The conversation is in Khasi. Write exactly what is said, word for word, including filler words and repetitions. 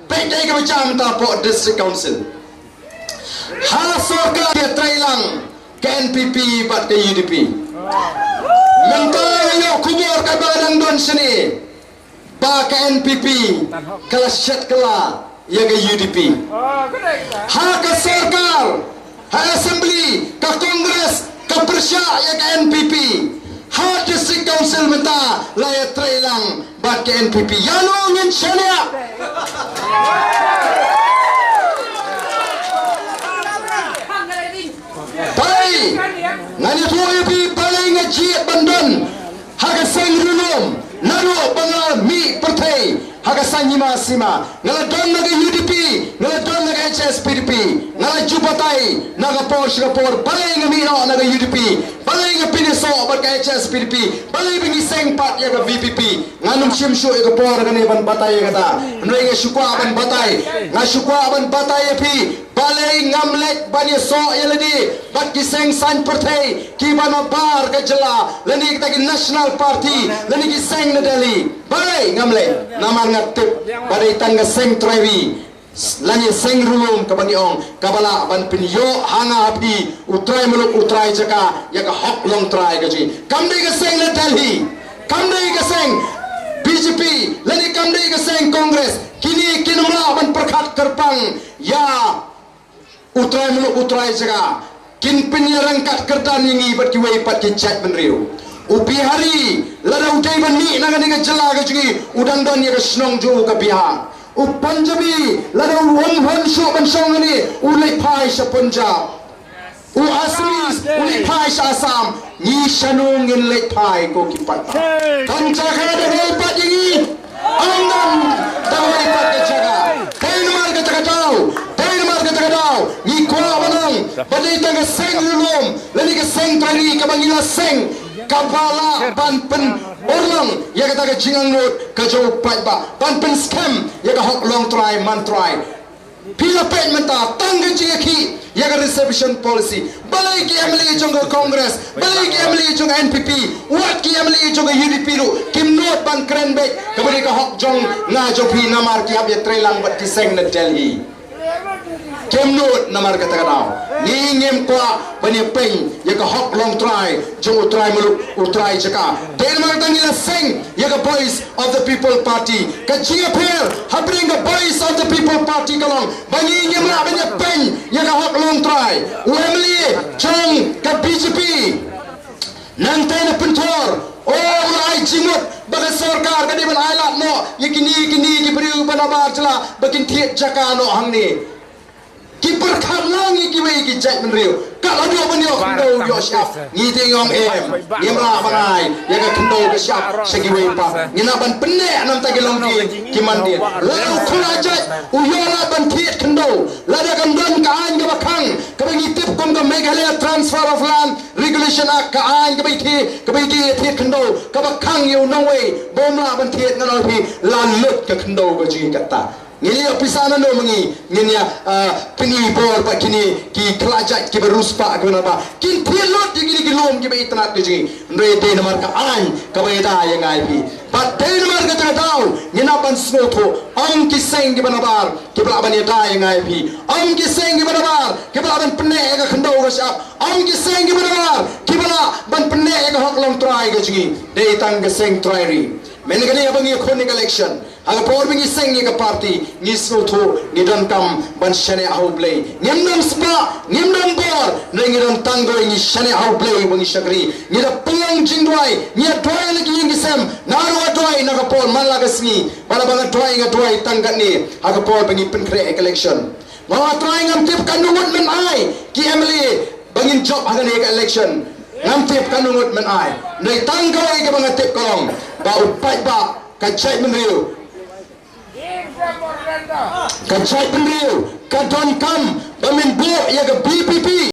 Peit ïa kaba jia mynta hapoh District Council. Ha sorkar ïatrei lang ka N P P bad ka U D P. Mynta ïoh khubor kaba dang don shane ba ka N P P ka la shet kylla ïa ka U D P. Ha ka sorkar, ha Assembly, ka Congress ka pyrshah ïa ka N P P. Ha District Council mynta la ïatrei lang bad ka N P P. Ïano ngin shaniah? Balei? Ngan ïathuh ïa phi balei nga jied ban don ha ka seng Ri Lum naduh ba nga la mih pyrthei ha ka saiñ hima sima. Nga la don na ka U D P, nga la don na ka H S P D P, nga la ju batai na ka por sha ka por. Balei nga mih noh na ka U D P? Balei nga pynïasoh bad ka H S P D P? Balei ba ngi seng pat ïa ka V P P? Ngam shym shuh ïa ka por kane ban batai ïa kata. Hynrei nga shu kwah ban batai, nga shu kwah ban batai ïa phi. Balei ngam leit ban ïasoh ïa lade bad ki seng saiñ pyrthei kiba nabar ka jylla, lane kita ki national party, lane ki seng na Delhi? Balei ngam leit? Namar nga tip ba dei tang ka seng trai ri, lane seng Ri Lum kaba ngi ong kaba lah ban pynïoh ha nga ha phi, u trai muluk u trai jaka, ïa ka hok longtrai ka jong ngi. Kam dei ka seng na Delhi, kam dei ka seng B J P, lane kam dei ka seng Congress. Kine kin ym lah ban pyrkhat kyrpang ïa u trai muluk u trai jaka. Kin pynïaryngkat kyrdan ïa ngi bad kiwei pat ki jaitbynriew. U Bihari, lada u dei ban mih na kane ka jylla ka jong ngi, u dang don ïa ka shnong jong u ka Bihar. U Punjabi, lada u ym hon shuh ban shong hangne, u leit phai sha Punjab. U Assamese, u leit phai sha Assam. Ngi shano ngin leit phai, ko ki paidbah? Tang jaka da kawei pat ïa ngi. Ym don da kawei pat ka jaka. Dei namar kata ka daw, dei namar kata ka daw ngi kwah ban ong ba dei tang ka seng Ri Lum lane ka seng trai ri kaba ngi la seng, kaba lah ban pynurlong ïa kata ka jingangnud ka jong u paidbah, ban pynskhem ïa ka hok longtrai mantrai. Phi la peit mynta tang ka jingïakhih ïa ka reservation policy. Balei ki M L A jong ka Congress, balei ki M L A jong ka N P P, wat ki M L A jong ka U D P ruh kim nud ban kren beit kaba dei ka hok jong nga jong phi namar ki hap ïatrei lang bad ki seng na Delhi? Kim nud namar kata ka daw. Ngi ngim kwah ban ïapeiñ ïa ka hok longtrai jong u trai muluk u trai jaka. Dei namar kata ngi la seng ïa ka Voice of the People Party. Ka jingïapher hapdeng ka Voice of the People Party ka long ba ngi ngim lah ban ïapeiñ ïa ka hok longtrai. U M L A jong ka B J P, nangta na Pynthor, oh, u la ai jingmut ba ka sorkar ka dei ban ai lad noh ïa kine kine ki briew ba nabar jylla ba kin thied jaka noh hangne. Ki pyrkhat lang ïa kiwei ki jaitbynriew. Ka la dei ban ïoh khyndew ïoh shyiap. Ngi te ngi ong em, ngim lah ban ai ïa ka khyndew ka shyiap sha kiwei pat. Ngi lah ban pynneh namar ki long ki, ki mandien. Lada u khun jait u ïoh lad ban thied khyndew, lada kan don ka aiñ kaba khang kaba ngi tip kum ka Meghalaya Transfer of Land Regulation Act, ka aiñ kaba ïathied, kaba ïathied ïathied khyndew, kaba khang ïa u nongwei ba um lah ban thied. Ngan ong ïa phi, la lut ka khyndew ka jong ngi kata. Ngin ïa pisa na no ma ngi, ngin ïa, ah, pyni bor ba kine ki khlajait kiba riewspah kiba nabar kin thied lut ïa kine ki lum kiba itynnad ka jong ngi. Hynrei dei namar ka aiñ kaba ïada ïa nga ïa phi. Bad dei namar kata ka daw ngin ïa ban sngewthuh, ym ki seng kiba nabar kiba lah ban ïada ïa nga ïa phi. Ym ki seng kiba nabar kiba lah ban pynneh ïa ka khyndew ka shyiap. Ym ki seng kiba nabar kiba lah ban pynneh ïa ka hok longtrai ka jong ngi. Dei tang ka seng trai ri. Mynta kane haba ngi ïakhun ïa ka election, ha ka por ba ngi seng ïa ka party, ngi sngewthuh ngi donkam ban shaniah ha U Blei. Ngim don spah, ngim don bor, hynrei ngi don tang kawei, ngi shaniah ha U Blei uba ngi shakri. Ngi da pynlong jingduwai, ngi ïa duwai la ki ïing ki sem. Nga ruh nga duwai na ka por man la ka sngi, ba la ba nga duwai, nga duwai tang katne ha ka por ba ngi pynkhreh ïa ka election. Nga ong, Trai, ngam tip katno ngut men ai ki M L A ba ngin jop ha kane ka election. Ngam tip katno ngut men ai. Hynrei tang kawei kaba nga tip ka long ba u paidbah, ka jaitbynriew, ka jaitbynriew ka donkam ba men buh ïa ka V P P.